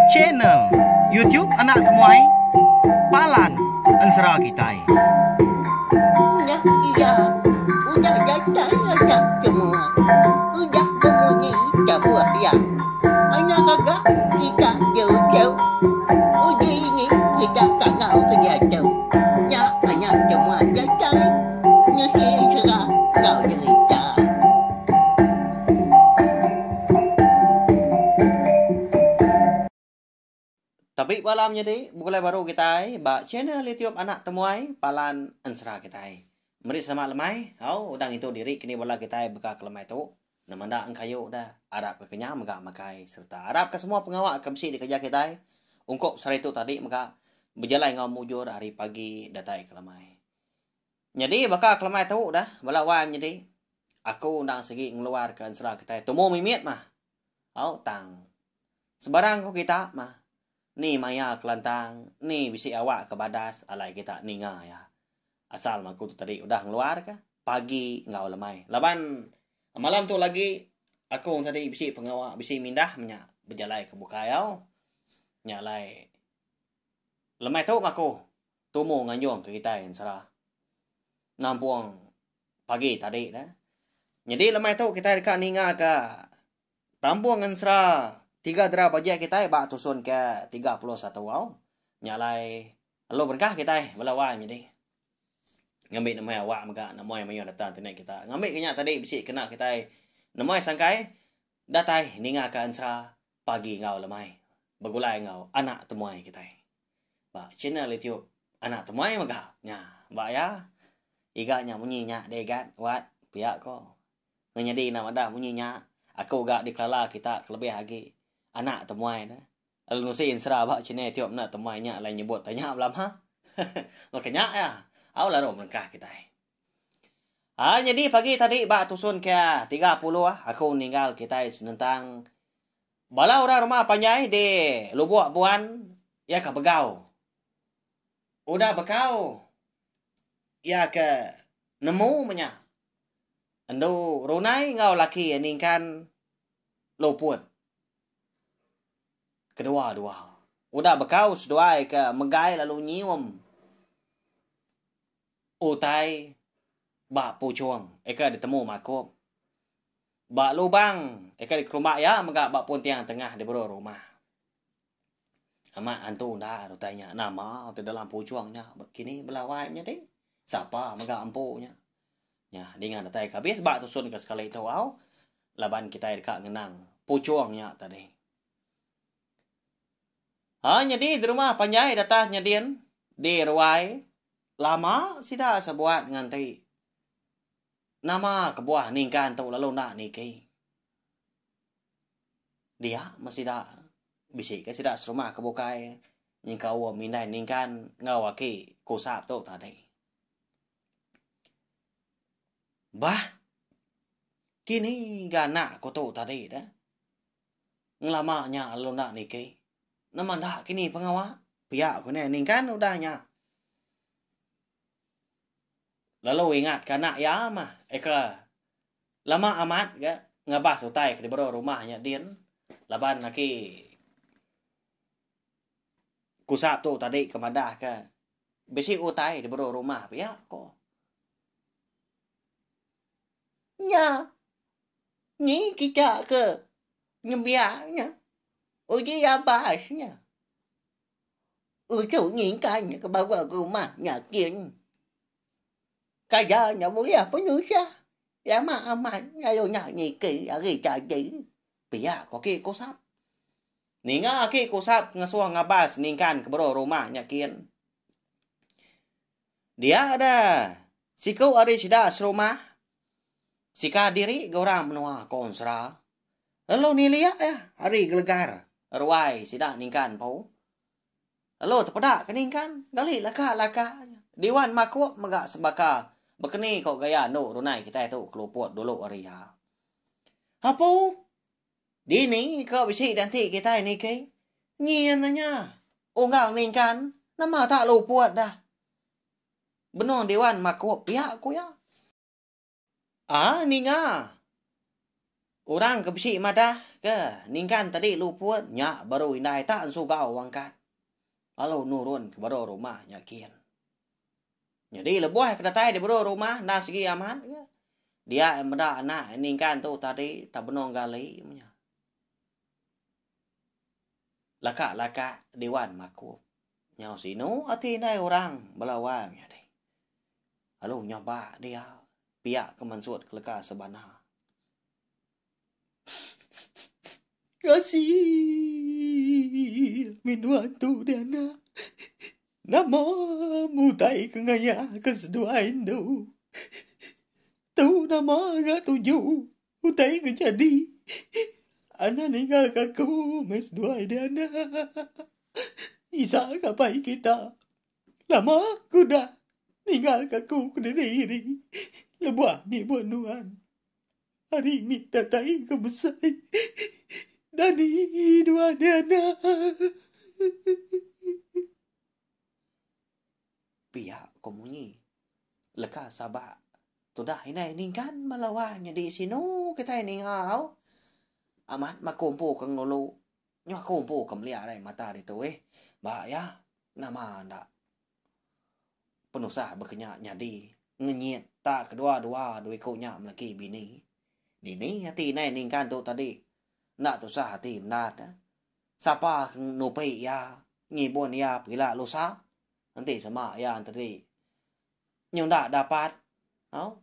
Channel YouTube Anak Temuai Palan Ensera Kitai. Nya iya udah datai anak semua. Udah bemunyi tabuh iya. Anak gaga kita jauh-jauh. Uji ini kita kangau ke diatu. Nya anak semua datai nusi ensera enggau jerita. Tabi bala menyadi begulai baru kitai ba channel YouTube Anak Temuai Palan Ensera kitai. Meri selamat lemai au udah ngintu diri kini bala kitai beka ke lemai tu. Nama enda engkayu dah arap ke kenyang mega makai sereta arap ke semua pengawa ke bisi dikereja kitai ungkup sehari tu tadi mega bejalai enggau mujur ari pagi datai ke lemai. Nyadi baka ke lemai tu dah bala wai menyadi aku endang sigi ngeluar ke ensera kitai tumu mimit mah. Au tang. Sebarang ku kita mah. Ni maya ke lantang, ni bisi awak ke badas alai kita ninga iya. Asal mah aku tu tadi udah ngeluar ka pagi enggau lemai. Laban malam tu lagi aku tadi bisi pengawa bisi mindah menya bejalai ke bukai au. Nya alai lemai tu mah aku tumu nganjung ke kitai ensera. Nampung pagi tadi ne. Nyadi lemai tu kitai deka ninga ka Tampung ensera tiga dera bajik kitai ba tusun ke 31 au. Nya alai lalu berengkah kitai bala wai nyadi. Ngambi nemai awak mega nemoi mayuh data internet kita. Ngambi ke nya tadi bisi kena kitai nemoi sangkai datai ninga ka ensera pagi enggau lemai begulai enggau anak temuai kitai. Ba channel YouTube anak temuai mega nya ba iya iga nya munyi nya deh igat wat pia ko. Ngenyadi enda madah munyi nya, aku ga dikelala kita kelebih agi anak temuai ne. Lalu nusi ensera ba channel tiup enda temuai nya alai nyebut tanya belama. Baka nya iya. Au lalu merengkah kitai. Aa nyadi pagi tadi ba tusun ke 30 aku ninggal kitai senentang bala orang rumah panjai di Lubok Buan iya ke begau. Udah bekau iya ke nemu menya Endu Runai enggau laki iya ningkan luput kedua-dua. Udah bekau seduai ke megai lalu nyium utai ba puchung eka ditemu makup. Ba lubang eka dikerumba iya mega ba punting tengah diberu rumah. Amat antu enda utai nya nama utai dalam puchung nya kini bala wai nya ti. Sapa mega empu nya. Nya dinga datai ke abis ba tusun ke sekali tu au laban kitai deka ngenang puchung nya tadi. Ha nyadi di rumah panjai datas nyadin di ruai lama sida sebuat nganti nama kebuah ningkan tu lalu enda niki. Dia meh sida bisi ke sida serumah ke bukai nyengkaum indai ningkan enggau aki kusap tu tadi. Bah kini ga anak ku tu tadi deh. Ngelama nya lalu enda niki. Nama enda kini pengawa pia ku indai ningkan udah nya. Lalu ingat ke anak iya mah eka lama amat ga ngabas utai ke dibero rumah nya din laban aki kusap tu tadi ke madah ke bisi utai dibero rumah pia ko. Nya ni kita ke nembiak nya uji abas nya. Uchu nyingkan ke bawa ke rumah nya kin. Kada nya bulih penusah. Lama amat lalu nya niki ari tadi. Pia ko aki Kusap. Ninga aki Kusap ngasuh ngabas ningkan ke baruh rumah nya kin. Dia da siku ari sida serumah sika diri ga orang menua ko Ensera. Lalu nilik iya ari gelegar ruai sida ningkan empu. Lalu tepeda ke ningkan gali laka-laka nya. Diwan Makup mega sebaka bekeni ko gaya endu runai kitai tu keluput dulu ari iya. Apu! Dini ko bisi dianti kitai niki. Nyin nya. Unggal ningkan nama tak luput dah. Benung Diwan Makup pia ku iya. Ah ninga. Orang ke bisi madah ke ningkan tadi luput nya baru indai tak ensugau angkat lalu nurun ke baruh rumah nya kin. Nyadi lebuh ke datai di baruh rumah enda sigi amat ke dia meda anak ningkan tu tadi tak benung gali menya. Laka-laka diwan makup. Nyau sinu ati indai orang bala wang nyadi. Lalu nyabak dia pia ke mansut ke leka sebana. Kasih mih nuan tu deh anak. Nama mutai ke ngaya ke seduai endu. Tu nama ga tuju utai ke jadi. Anak ninggal ke aku meh seduai deh anak. Isa ka pai kita. Lama ku udah ninggal ke aku kediri iri lebuh ngibun nuan. Ari mit datai ke besai dani nuan deh anak. Pia ko munyi leka sabak tudah indai ningkan bala wang nyadi sinu kitai ninga au. Amat maku empu ke ngulu Nyuh aku empu ke melia alai mata ditu eh. Ba iya, nama enda penusah baka nya nyadi ngenyit tak kedua-dua dua iku nya melaki bini. Dini ati indai ningkan tu tadi enda tusah ati bendar ne. Sapa ke nupi iya, ngibun iya pegila lusa enti sema iya tadi nyunda dapat au.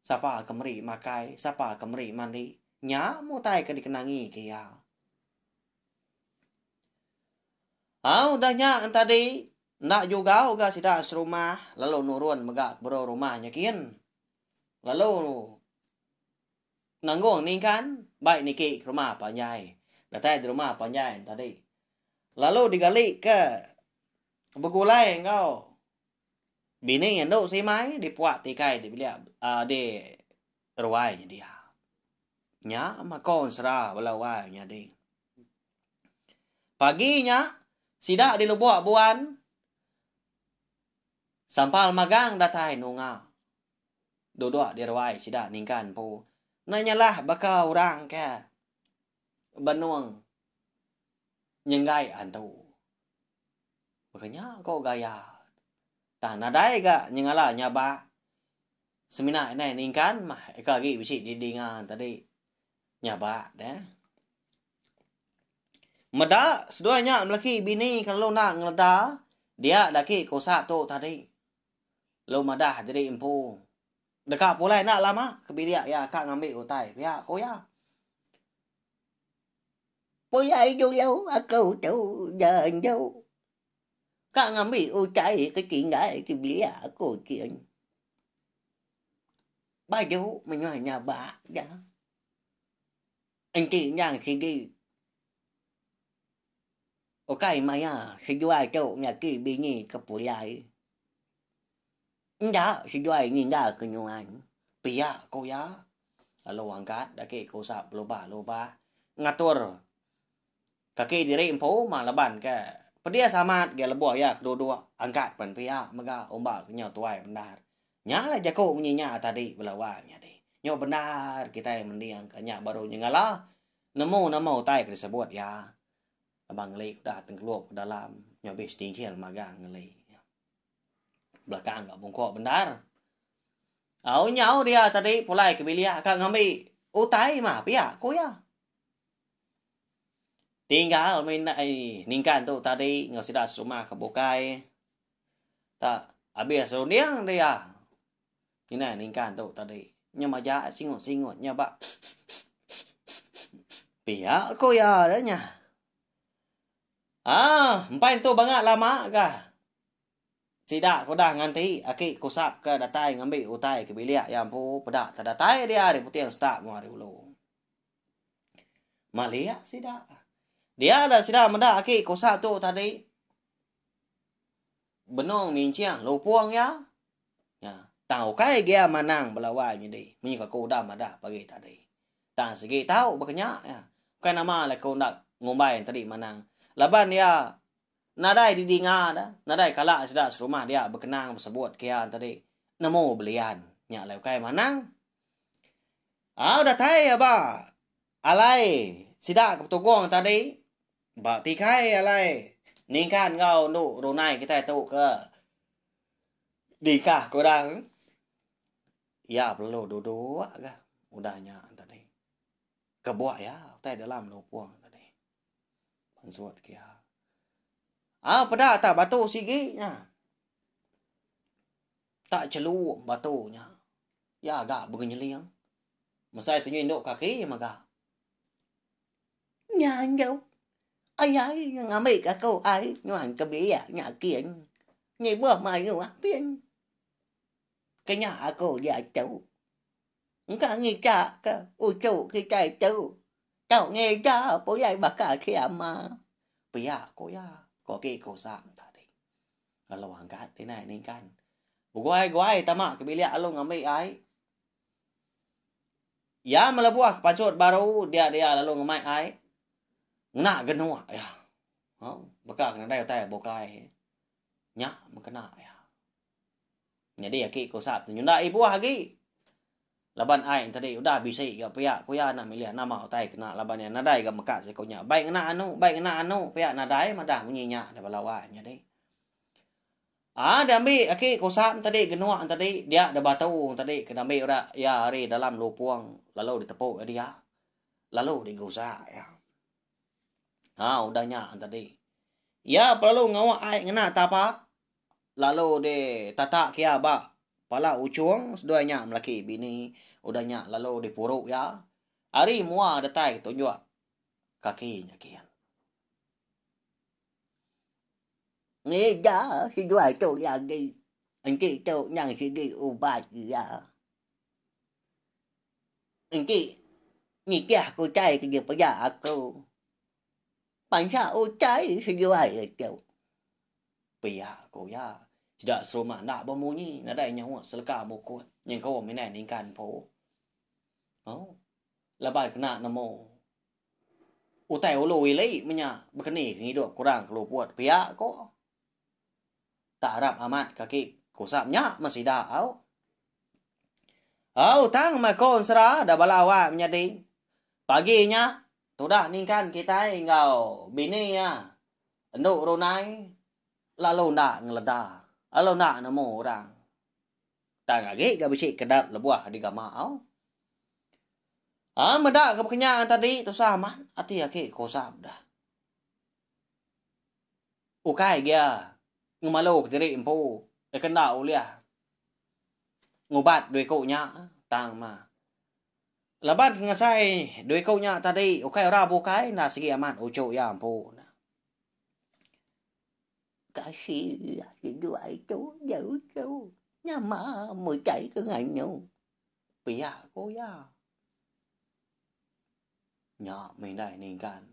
Sapa ke meri makai, sapa ke meri mandi, nya meh utai ke dikenangi ke iya. Au udah nya entadi, enda jugau ga sida serumah lalu nurun mega ke baruh rumah nya kin. Lalu nanggung ningkan bai niki ke rumah panjai. Datai di rumah panjai entadi lalu digali ke begulai enggau Bini endu simai dipuak tikai di bilik uhh di ruai nyedia. Nya mako ensera bala wai nyadi. Pagi nya sida di lubok buan sampal magang datai nunga dudok di ruai sida ningkan empu. Enda nyalah baka orang ke benung nyenggai antu. Baka nya ko gaya. Tang nadai ga nyengala nyabak. Semina indai ningkan mah eka agi bisi didinga tadi nyabak deh. Meda seduai nya melaki bini kelalu enda ngeleda dia daki ke usa tu tadi. Lalu madah diri empu deka pulai enda lama ke bilik iya ka ngambi utai pia ku iya. Pulai dulu aku tu da endu. Ka ngambi utai ke tinggal ke bilik aku kin. Baju menyuh nyabak ja. Enti endang sigi ukai maya seduai tu nyaki bini ke pulai. Enda seduai ninggal ke nyuan. Pia ku iya. Lalu angkat agi ke usap belubah-lubah ngatur kaki diri empu mah laban ke pedis amat ga lebuh iya ke duduk angkat pen pia mega umba ke nyau tuai bendar. Nya lah jaku munyi nya tadi bala wang nyadi. Nyau bendar kitai mending ka nya baru nyengala nemu nama utai ke disebut iya. Laban ngeli udah tengkelup ke dalam nyau bisi tingkil magang ngeli. Belakang ga bungkok bendar. Au nyau dia tadi pulai ke bilik ka ngambi utai mah pia ku iya. Tinggal meh indai ningkan tu tadi enggau sida serumah ke bukai. Tak abis runding dia. Indai ningkan tu tadi nya majak singut-singut nya ba pia ku iya dah nya. Aaa empai entu bangat lama ga. Sida ke udah nganti aki kusap ke datai ngambi utai ke bilik iya empu peda te datai dia ari puting setak enggau ari ulu. Malik sida. Dia da sida meda aki kusap tu tadi benung minching lupung iya. Nya tang ukai gia manang bala wai nyadi munyi ke aku udah madah pagi tadi. Tang sigi tau baka nya iya. Ukai nama le ku enda ngumbai tadi manang laban iya Nadai didinga da, nadai kala sida serumah dia bekenang besebut ke iya tadi nemu belian. Nya alai ukai manang. Au datai aba alai sida ke betugong tadi ba tikai alai ningkan enggau endu runai kitai tu ke dikah ke orang. Iya perlu duduk ga udah nya tadi. Kebuah iya utai dalam lupung tadi. Pansut ke iya. Au peda tak batu sigi nya. Tak chelum batu nya. Iya ga begenyeling. Mesai tunyi indu kaki mega. Nya enggau. Ai ai ngambi ka aku ai nyuan ke biak nya kin. Ngibuh mayuh pin. Ke nya aku diatu. Engka ngiga ke uchu kitai tu. Tau ngiga pulai baka selama. Pia ku iya, ku agi ku Sam tadi. Lalu angkat indai ningkan. Beguai-guai tama ke bilik lalu ngambi ai. Iya melebuh ke pansut baru dia dia lalu ngemai ai. Ngena genuk iya. Baka ke nadai utai bukai. Nya mekena iya. Nyadi aki ku Sap tu nyunda ibuh agi. Laban ai enti udah bisi ga pia ku iya enda milih nama utai kena laban iya nadai ga meka siku nya. Baik ngena anu, baik ngena anu pia nadai madah munyi nya da bala wai nyadi. Aa diambi aki ku Sap tadi genuk tadi dia da batu tadi ke diambi ira iya ari dalam lupung lalu ditepu iya dia lalu digusak iya. Aa udah nya tadi iya perlu ngawa ai ngena tapa. Lalu di tatak iya ba pala uchung seduai nya melaki bini udah nya lalu dipuru iya ari mua datai tunjuk kaki nya kin. Ngiga seduai tu lagi enti tu nyang sigi ubat iya. Enti nitih ke utai ke dipeda aku pansa utai seduai tu. Pia ku iya. Sida serumah enda bemunyi nadai nyaut seleka mukut nyengkaum indai ningkan empu. Oh. Laban kena nemu utai ulu ili menya bekeni ke ngidup kurang ke luput pia ko. Tak arap amat kaki kusap nya meh sida au. Au tang meh ko ensera da bala awak menyadi. Pagi nya tudah ningkan kitai enggau bini iya Endu Runai lalu enda ngeleda lalu enda nemu orang. Tang agi ga bisi kedap lebuh digama au. Aa meda ke bekenya tadi tusah amat ati aki kusap dah. Ukai gia ngemalu kediri empu ke enda ulih ngubat dua iku nya tang mah. Laban ke ngasai dua iku nya tadi ukai orang bukai enda sigi amat uchu iya empu. Kasih seduai tu jauh-jauh nama mutai ke nganu. Pia ku iya. Nya mih indai ningkan.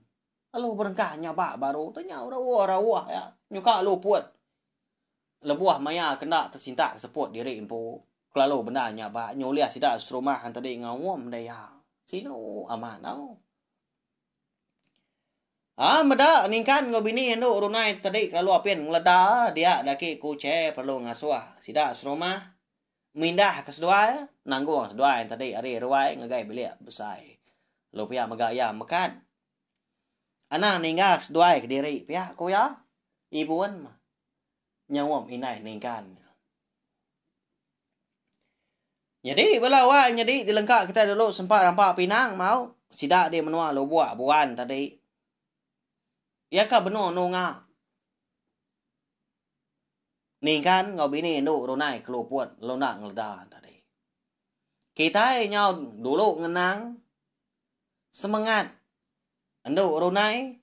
Lalu berengkah nyabak baru tu nyau rauh-rauh iya nyuka luput. Lebuh maya ke enda tesintak ke seput diri empu kelalu bendar nyabak nyulih sida serumah tadi ngaum deh iya. Sinu amat tau. Aa meda ningkan enggau bini andu runai tadi kelalu apin ngeleda dia daki ku chair perlu ngasuh sida serumah mindah ke seduai nanggung seduai tadi ari ruai ngagai bilik besai. Lalu pia mega iya mekat anang ninggal seduai kediri pia ku iya ibun nyaup indai ningkan. Nyadi bala wai nyadi dilengka kitai dulu sempa rampa pinang mau sida di menua Lubok Buan tadi. Iya ka benung nunga ningkan enggau bini endu Runai Keluput lalu enda ngeleda tadi. Kitai nyau dulu ngenang semengat endu Runai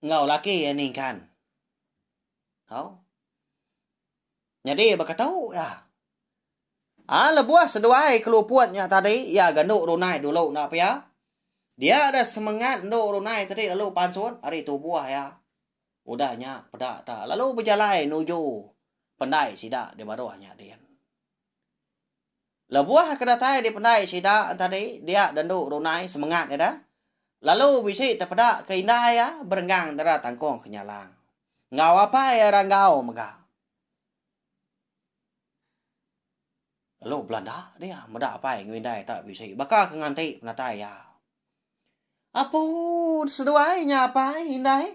enggau laki iya ningkan. Tau. Nyadi baka tu iya. Ha lebuh seduai keluput nya tadi iya ga endu runai dulu enda pia. Dia da semengat endu runai tadi lalu pansut ari tubuh iya. Udah nya peda ta lalu bejalai nuju pendai sida di baruh nya din. Lebuh ke datai di pendai sida tadi dia da endu runai semengat iya da lalu bisi tepeda ke indai iya berenggang dara tangkung kenyalang. Enggau apai iya ranggau mega. Lalu belanda dia meda apai enggau indai tak bisi baka ke nganti penatai iya. Apu seduai nya apai indai.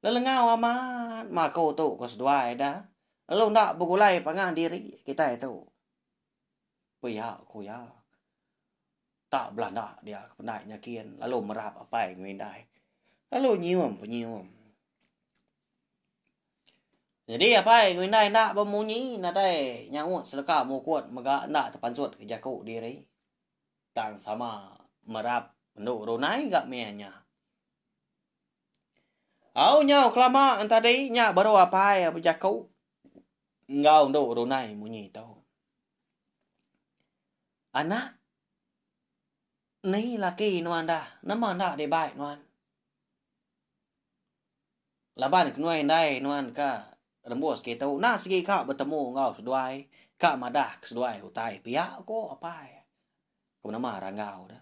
Lelengau amat ma aku tu ke seduai dah. Lalu enda begulai pangan diri kitai tu. Pia ku iya. Tak belanda dia ke pendai nyakin lalu merap apai enggau indai. Lalu nyium penyium. Nyadi apai enggau indai enda bemunyi nadai nyaut seleka mukut mega enda tepansut ke jaku diri. Tang sama merap endu runai ga mih nya. Au nyau kelama entadi nya baru apai bejaku enggau endu runai munyi tu. Anak ni laki nuan dah nama enda dibai nuan. Laban kenuai indai nuan ka rembus kitu enda sigi ka betemu enggau seduai ka madah ke seduai utai pia ko apai ke benama Ranggau tu.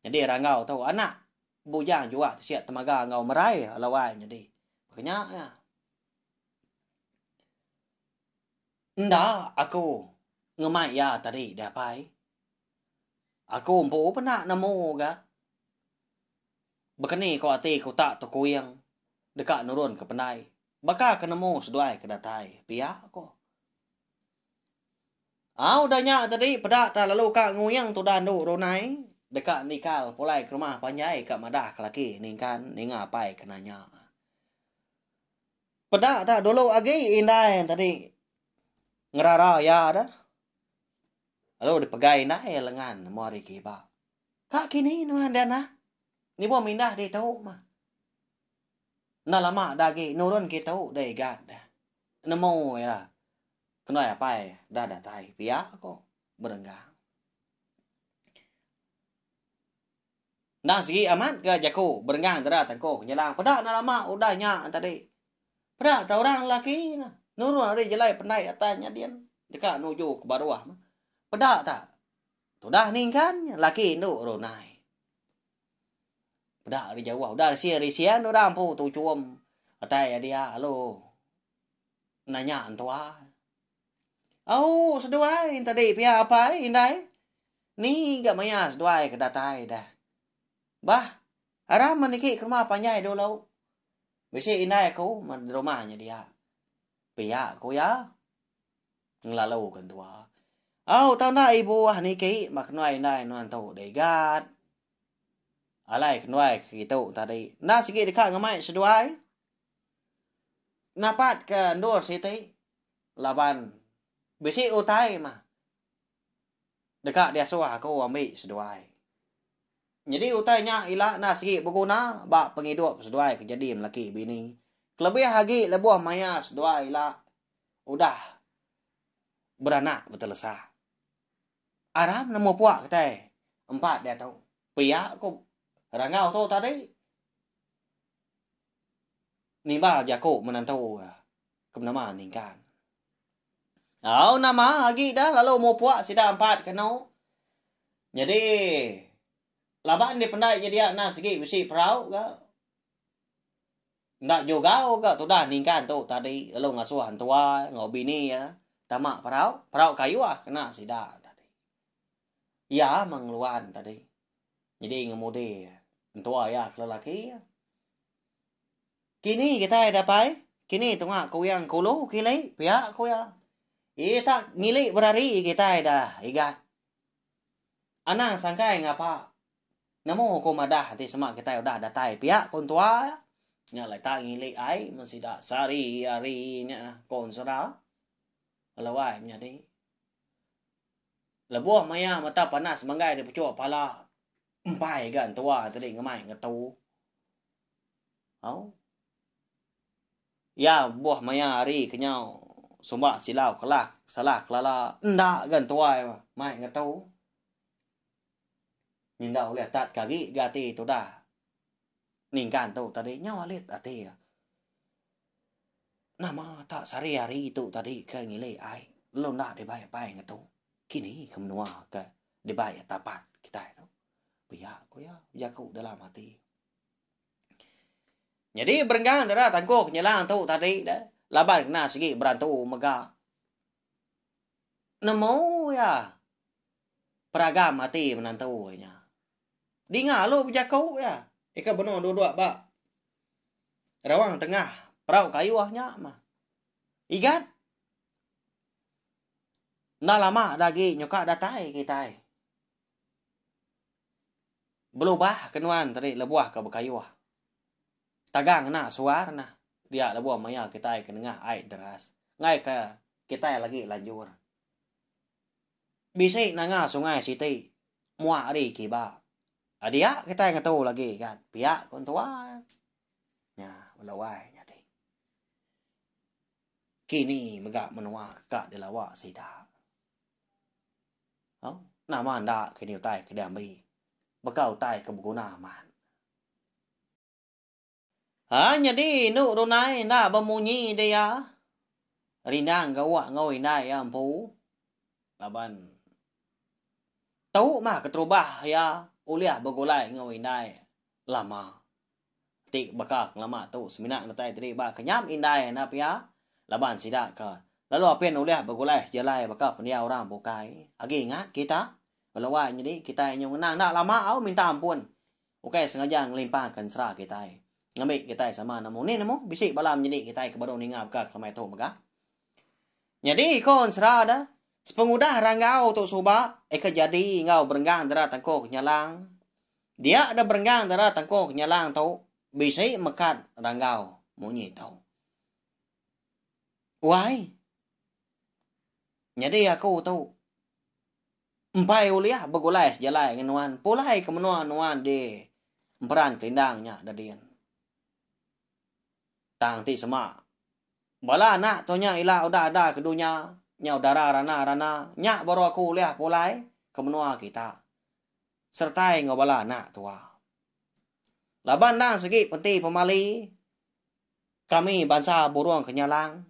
Nyadi Ranggau tu anak bujang juak ti siap temaga enggau merai lawai nyadi. Baka nya iya. Enda aku ngemai iya tadi deh apai. Aku empu penda nemu ga. Bekeni ko ati ku tak tekuing deka nurun ke pendai. Baka ke nemu seduai ke datai pia ko. Au udah nya tadi peda ta lalu ka nguing tudah endu Runai deka nikal pulai ke rumah panjai ka madah ke laki ningkan ninga apai ke nanya. Peda ta dulu agi indai tadi ngerara iya dah. Lalu dipegai indai lengan nemu ari kiba. Ka kini nuan deh nah. Nibuh mindah ditu mah. Enda lama da agi nurun kitu deh igat deh. Nemu ira kendai apai dah datai pia ko berenggang. Endang sigi amat ga jaku berenggang dera tangko nyelang peda enda lama udah nya tadi. Peda ta orang lelaki ne nurun ari jelai pendai atas nya din deka nuju ke baruh. Peda ta Tudah ningkan laki indu runai. Peda ari jauh udah risi risian orang empu tuchum atai dia lalu nanya entua. Au seduai tadi pia apai indai ni ga maya seduai ke datai dah. Bah aram men niki ke rumah panjai dulu. Bisi indai aku men rumah nya dia. Pia ku iya. Ngelalu ke entua. Au tau enda ibuh niki ba kenuai indai nuan tu deh igat. Alai kenuai ke kitu tadi. Enda sigi deka ngemai seduai. Napat ke endur siti laban bisi utai mah deka diasuh aku ambi seduai. Nyadi utai nya ila enda sigi beguna ba pengidup seduai ke jadi melaki bini. Kelebih agi lebuh maya seduai ila udah beranak betelesak. Aram nemu puak kitai empat diatu. Pia ku Rangau tu tadi nimbal jaku menantu ke benama Ningkan. Au nama agi dah lalu mupuk sida empat kenu. Nyadi laban dipendai nyedia enda sigi bisi perau ga. Enda jugau ga tudah ningkan tu tadi lalu ngasuh entua enggau bini iya tama perau, perau kayuh kena sida tadi. Iya meh ngeluan tadi. Nyadi ngemudi entua iya ke lelaki. Kini kitai dapai, kini tunga kuyang kulu kili pia ku iya. Iya tak ngili berari kitai dah igat. Anang sangkai ngapa Nemu ku madah enti sema kitai udah datai pia ku entua iya. Nya alai tak ngilik ai men sida sehari hari nya ku ensera. Lalu ai menyadi. Lebuh maya mata panas menggai di puchuk pala empai ga entua tadi ngemai ngetu. Au. Iya buh maya hari kenyau sumba silau kelah salah kelala enda ga entua mai ngetu. Nyenda ulih tat ke agi ga ati tudah ningkan tu tadi nyau alit ati iya. Nama tak sehari hari tu tadi ke ngili ai lalu enda dibai apai ngetu kini ke menua ke dibai tapat kitai tu. Pia ku iya bejaku dalam ati. Nyadi berenggang dara tangkuh nyelang tu tadi deh laban kena sigi berantu mega. Nemu iya peragam ati menantu iya nya. Dinga alu bejaku iya. Ika benung duduk ba rawang tengah perau kayuh nya mah. Igat. Enda lama da agi nyuka datai kitai. Belubah ke nuan tadi lebuh ke bekayuh. Tagang ngena suar nah dia lebuh maya kitai ke nengah ai deras. Enggai ke kitai lagi lanjur. Bisi nanga sungai siti muak ari kiba. Dia kitai ngetu lagi kan pia ku entua. Nya bala wai nyadi. Kini mega menua ke ka dilawa sida. Au, nama enda kini utai ke diambi baka utai ke beguna amat. Ha nyadi indu Runai enda bemunyi dia. Rindang gawa enggau indai iya empu laban tu mah keterubah iya ulih begulai enggau indai lama. Ti baka ngelama tu semina ngetai diri ba kenyap indai enda pia laban sida ke lalu apin ulih begulai sejalai baka pendiau orang bukai. Agi ingat kita bala wai nyadi kitai nyu ngenang enda lama au minta ampun ukai sengaja ngelimpangka ensera kitai ngambi kitai sama nemu ni nemu bisi bala menyadi kitai ke baru ninga baka kelemai tu mega. Nyadi ko ensera da sepengudah ranggau tu suba eka jadi enggau berenggang dara tangkuk nyalang Dia da berenggang dara tangkuh nyelang tu bisi mekat ranggau munyi tu. Wai. Nyadi aku tu empai ulih begulai sejalai ngan nuan pulai ke menua nuan di Emperan Kelindang nya da din. Tang ti sema bala anak tu nya ila udah ada ke dunya nyau dara rana-rana nya baru aku ulih pulai ke menua kita. Sertai enggau bala anak tua. Laban endang sigi penti pemali kami bansa burung kenyalang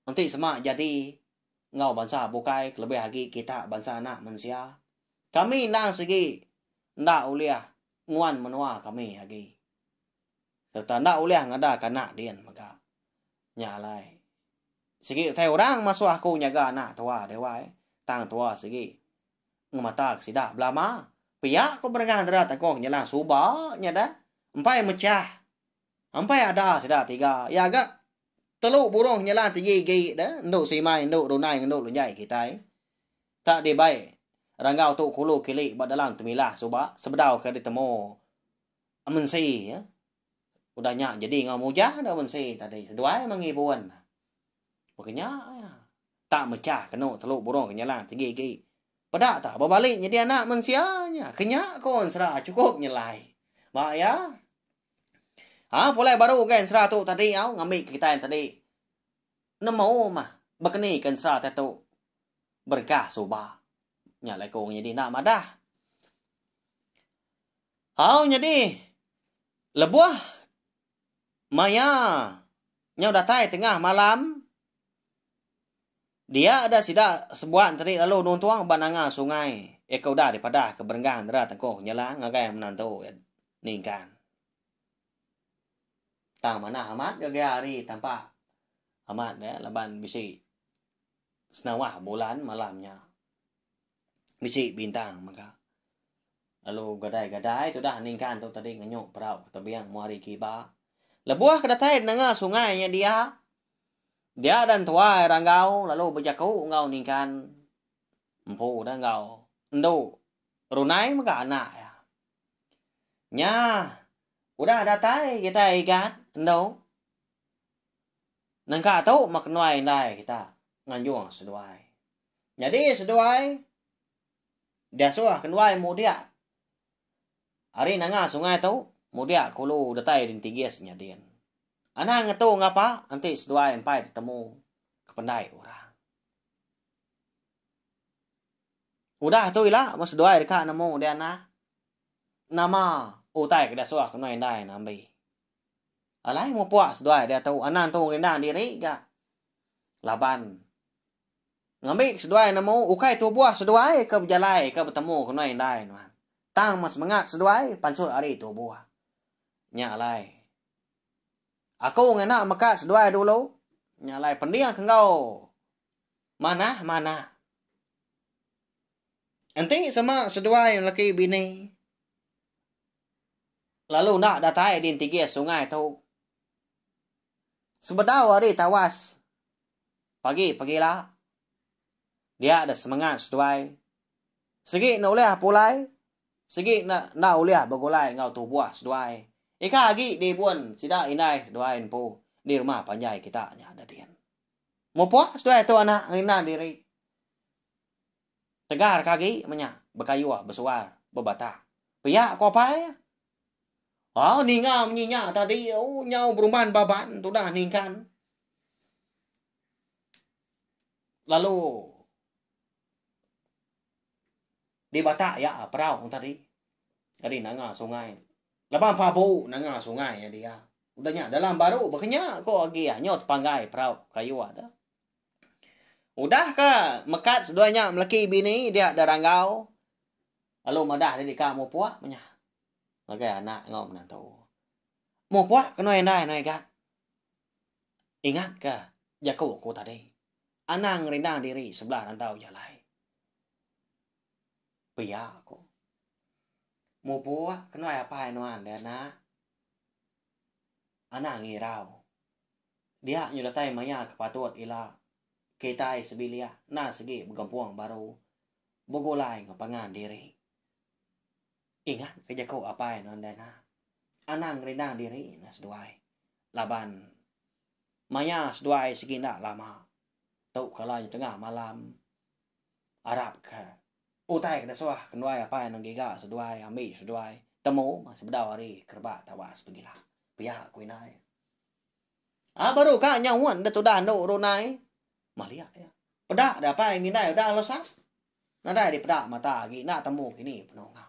enti sema jadi enggau bansa bukai kelebih agi kita bansa anak mensia kami endang sigi enda ulih nguan menua kami agi sereta enda ulih ngadaka anak din mega. Nya alai sigi utai orang masuh aku nyaga anak tua deh wai tang tua sigi Ngemata ke sida belama. Pia ko berengah dera tangkong nyelang suba nya dah. Empai mechah. Empai ada sida tiga. Ya ga telu burung nyelang tinggi igi dah endu simai endu runai endu lunjai kitai. Tak dibai ranggau tu kulu kili ba dalam temilah suba sebedau ke ditemu mensi. Udah nya jadi enggau mujah dah mensi tadi seduai meh ngibun. Baka nya iya. Tak mechah kenu telu burung ke nyelang tinggi agi. Peda tak bebali nyadi anak mensia nya. Kenya ko ensera chukup nyelai. Ba iya. Ha pulai baru ga ensera tu tadi au ngambi kitai tadi nemu mah bekeni ke ensera tai tu berengkah suba. Nya alai ko nyadi enda madah. Au nyadi lebuh maya nyau datai tengah malam dia da sida sebuat enti lalu nuntung ba nanga sungai iya ke udah dipadah ke berenggang dera tengkoh nyelang ngagai menantu iya ningkan. Tang manah amat gagai hari tampak amat ne laban bisi senawah bulan malam nya. Bisi bintang mega. Lalu gadai-gadai tudah ningkan tu tadi ngenyuk perau ke tebing mua ari kiba. Lebuh ke datai nengah sungai nya dia, dia dan tuai Ranggau lalu bejaku enggau ningkan empu da enggau endu Runai mega anak iya. Nya udah datai kitai igat endu. Nengka tu meh kenuai indai kita nganjung seduai. Nyadi seduai Diasuh kenduai mudik ari nanga sungai tu mudik ke ulu datai di Entigis nyadin. Anang ngetu ngapa enti seduai empai tetemu ke pendai orang. Udah tu ila meh seduai deka nemu deh anak nama utai ke diasuh kenduai indai nambi. Alai mupuk seduai diatu anang tu ngerindang diri ga laban Ngambi seduai nemu ukai tubuh seduai ke bejalai ke betemu ke nuai indai nuan. Tang meh semengat seduai pansut ari tubuh. Nya alai. Aku ngena meka seduai dulu. Nya alai pending ke enggau manah manah. Enti sema seduai laki bini lalu enda datai di entigis sungai tu sebedau hari tawas pagi pagila dia da semengat seduai sigi enda ulih pulai sigi enda enda ulih begulai enggau tubuh seduai ika agi diibun sida indai seduai empu di rumah panjai kita nya da din. Mupuk seduai tu anak ngerindang diri. Tegar ke agi menya bekayuh besuar bebatak. Pia ko apai. Ha ninga munyi nya tadi oh nyau berumban baban tudah ningkan. Lalu dibatak iya perau tadi ari nanga sungai. Laban pabu nanga sungai nya dia. Udah nya dalam baru bekenya ko agi nyau tepanggai perau kayuh tu. Udah ka mekat seduai nya meleki bini dia da ranggau lalu madah diri ka mupuk menya ngagai anak enggau menantu. Mupuk ke nuai indai nuai igat. Ingat ka jaku aku tadi. Anang ngerindang diri sebelah rantau jalai. Pia ku. Mupuk ke nuai apai nuan deh anak. Anang irau. Dia nyu datai maya ke patut ila kitai sebilik enda segi begempung baru begulai enggau pangan diri. Ingat ke jaku apai nuan deh nah. Anang ngerindang diri ne seduai laban maya seduai segi enda lama tu kala nyu tengah malam arap ke utai ke dasuh kenduai apai nuan giga seduai ambi seduai temu sebedau hari kerebak tawas pegila. Pia ku indai. Ah baru ka nyaun da tudah endu Runai. Maliak iya. Peda da apai ngindai udah lesap. Nadai dipeda mata agi enda temu kini penunga.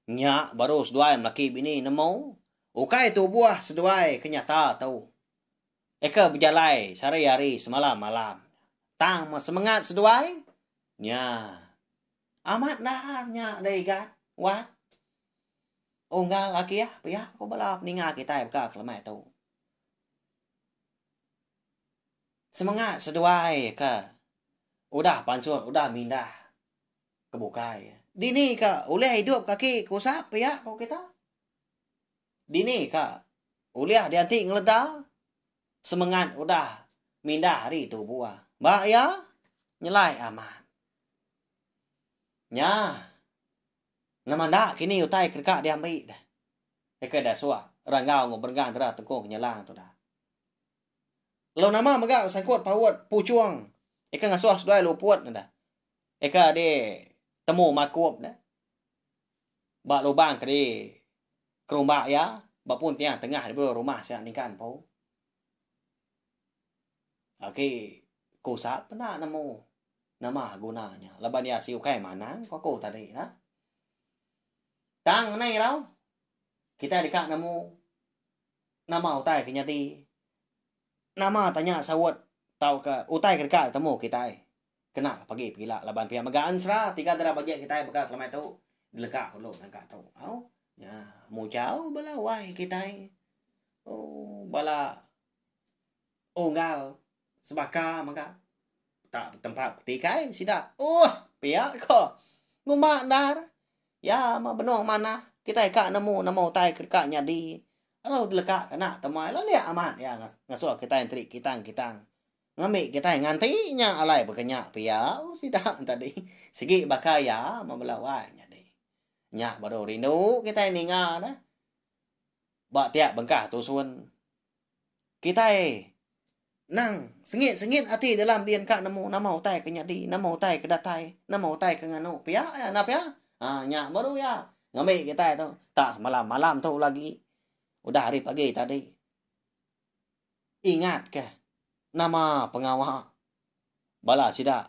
Nya baru seduai melaki bini nemu ukai tubuh seduai ke nyata tu. Eka bejalai sehari-hari semalam-malam. Tang meh semengat seduai nya. Amat endar nya da igat wat. Unggal agi ah pia ku bala peninga kitai baka kelemai tu. Semengat seduai ke udah pansut udah mindah ke bukai. Dini ka ulih idup kaki ke usap pia ku kita. Dini ka ulih dianti ngeleda semengat udah mindah ari tubuh. Ba iya nyelai amat. Nya. Nama enda kini utai ke deka diambi deh. Eka deh suah ranggau enggau berenggang tera tengkung nyelang tu dah. Lalu nama mega besangkut paut puchung eka ngasuh seduai luput ne dah. Eka di temu makup ne ba lubang ke di kerumba iya ba pun tiang tengah di rumah sia ningkan empu. Agi ku sap enda nemu nama guna nya laban iya si ukai manang ku aku tadi lah. Tang anang irau kitai deka nemu nama utai ke nyadi nama tanya saut tauka utai ke deka ditemu kitai kena pagi pegila laban pia mega ensera tiga dara bagi kitai baka kelemai tu dileka dulu nangka tu. Au nya mujau bala wai kitai ooh bala Unggal sebaka mega tak betempat betikai sida. Uhh pia ko. Ngumba endar. Ya meh benung manah kitai ka nemu nama utai ke deka nyadi. Lalu teleka kena temuai lalu nya amat iya ngasuh kitai enteri kitang-kitang. Ngambi kitai nganti nya alai baka nya pia sida tadi. Sigi baka iya meh bala wai nyadi. Nya baru rindu kitai ninga ne. Ba tiap bengkah tusun. Kitai nang sengit-sengit ati dalam din ka nemu nama utai ke nyadi, nama utai ke datai, nama utai ke nganu pia iya enda pia. Ha nya baru iya ngambi kitai tu tak semalam-malam tu lagi udah hari pagi tadi. Ingat ke nama pengawa bala sida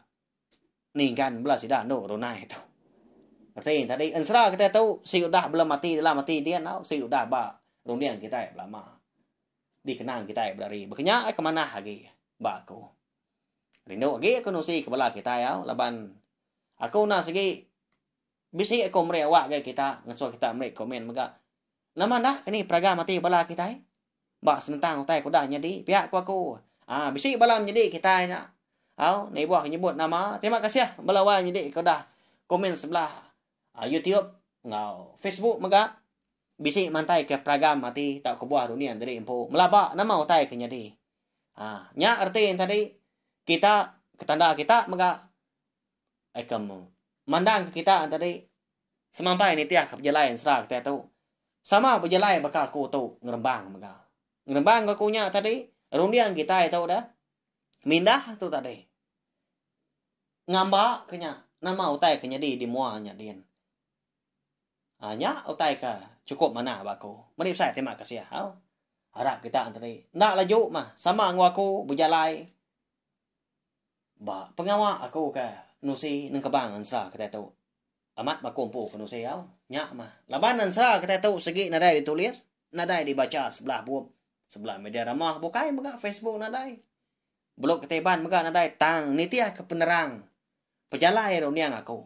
ningkan bala sida endu runai tu. Reti tadi ensera kitai tu si udah belum ati dalam ati din tau si udah ba runding kitai belama. Dikenang kitai berari baka nya ke manah agi ba aku. Rindu agi aku nusi ke bala kitai au laban aku enda sigi bisi aku meri awak ngagai kita ngasuh kita meri komen mega. Nama enda kini peragam ati bala kitai ba senentang utai ke udah nyadi pia ku aku. Aaa bisi bala menyedi kitai nya. Au, enda ibuh nyebut nama. Terima kasih bala wai nyadi ke udah komen sebelah YouTube enggau Facebook mega. Bisi mantai ke peragam ati tauka buah runding diri empu melaba nama utai ke nyadi. Ha, nya reti enti tadi kita ke tanda kita mega ika mandang ke kita enti tadi semampai nitih ke pejalai ensera kitai tu. Sama bejalai baka aku tu ngerembang mega. Ngerembang ke aku nya tadi runding kitai tu dah mindah tu tadi. Ngamba ke nya nama utai ke nyadi di mua nya din. Ha, nya utai ke chukup manah ba aku. Meri besai terima kasih au. Arap kita enteri. Enda laju mah sama enggau aku bejalai ba pengawa aku ke nusi nengkebang ensera kitai tu. Amat ba aku empu ke nusi au. Nya mah. Laban ensera kitai tu sigi nadai ditulis, nadai dibacha sebelah bup, sebelah media rama bukai mega Facebook nadai. Blog kitai Iban mega nadai tang nitihka penerang pejalai runding aku.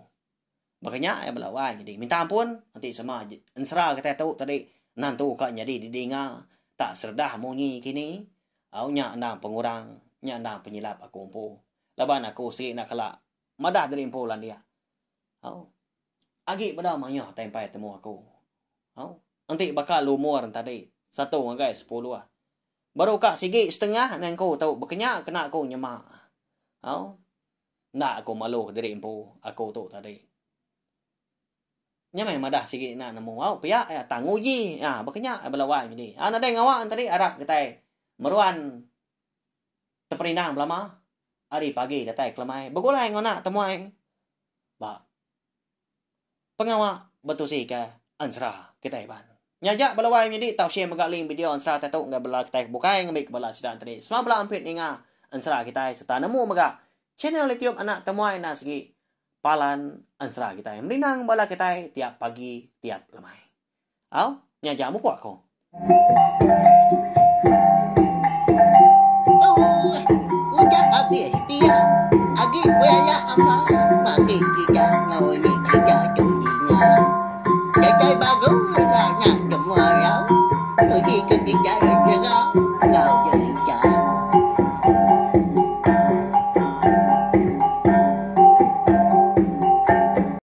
Baka nya iya bala wai nyadi. Minta ampun enti sema ensera kitai tu tadi nentu ka nyadi didinga tak seredah munyi kini au nya endang pengurang nya endang penyilap aku empu laban aku sigi enda kala madah diri empu landik au agi beda mayuh tai empai temu aku au enti baka lumur tadi satu ngagai sepuluh baru ka sigi setengah neh aku tu baka nya kena aku nyema au. Enda aku malu ke diri empu aku tu tadi. Nya meh madah sigi enda nemu au pia iya tang nguji iya baka nya bala wai nyadi. Au nadai ngawa tadi arap kitai meruan teperindang belama ari pagi datai kelemai begulai enggau anak temuai ba pengawa betusi ke ensera kitai Iban. Nya aja bala wai menyadi tau share mega link video ensera kitai tu ngagai bala kitai ke bukai ngambi ke bala sida tadi semua bala ampit ninga ensera kitai sereta nemu mega channel YouTube Anak Temuai enda sigi palan ensera kitai merindang bala kitai tiap pagi tiap lemai. Au nya aja mupuk aku. Udah abis pia agi belala ama magi kita enggau ini kita tu dinga. Datai baru ila nya semua rau nguji ke kitai ensera enggau jerita.